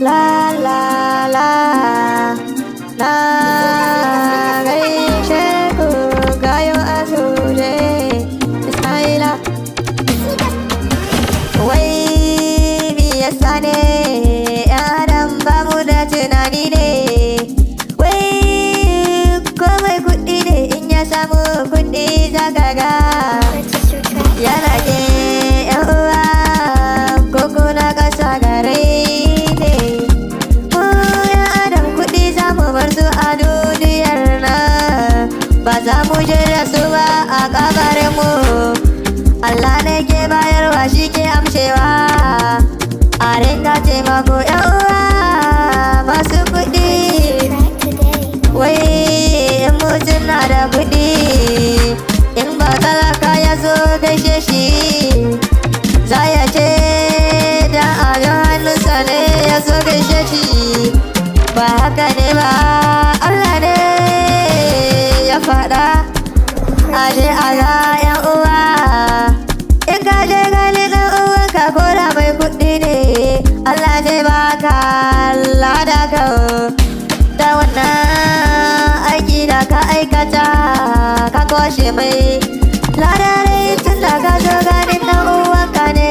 La la la, na gaishe ku gayo azure Ismaila. Wai me yasa ne yan adam ba mu da tunani ne? Wai ko mai kuɗi ne, in ya samu kuɗi zaka ga Purchase your track. Yana ke yan uwa ko kuna ƙasa gare ne. Mu yan adam kuɗi za mu bar su a duniyar nan, ba za mu je da su ba a kabarin mu. Allah ne ke bayarwa, shi ke amshewa. A ringa taimako, yan uwa masu kuɗi. Track today. Wai in mutum na da kuɗi, in ba talaka ya zo gaishe shi, za ya ce da abin hannunsa ne ya zo gaishe shi. Ba haka ne ba, Allah ne ya faɗa. Aje a ga yan uwa. In ka je gani ɗan uwanka, ko da mai kuɗi ne, Allah zai baka lada ka da wannan aiki da ka aikata, ka kwashe mai ladare tun da ka zo ganin ɗan uwanka ne.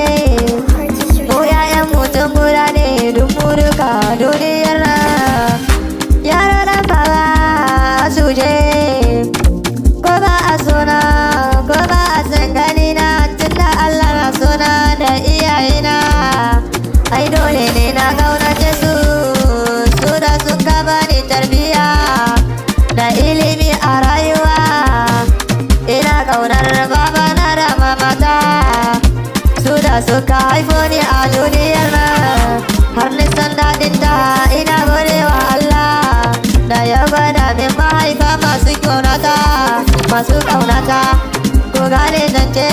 Purchase your Mu 'ya'yan mutum guda ne duk mu duka duniyar nan. Yaro ɗan baba suje, ko ba a sona ko ba a san gani na, tunda Allah na sona da iyayena, ai dole ne na kaunace su, su da suka bani tarbiya da ilimi a rayuwa. Ina kaunar babana da mamata, su da suka haifo ni a duniyar nan har nisan daɗin ta. Ina godewa Allah da ya gwada min mahaifa masu ƙaunata, masu ƙaunata. Ku gane zance.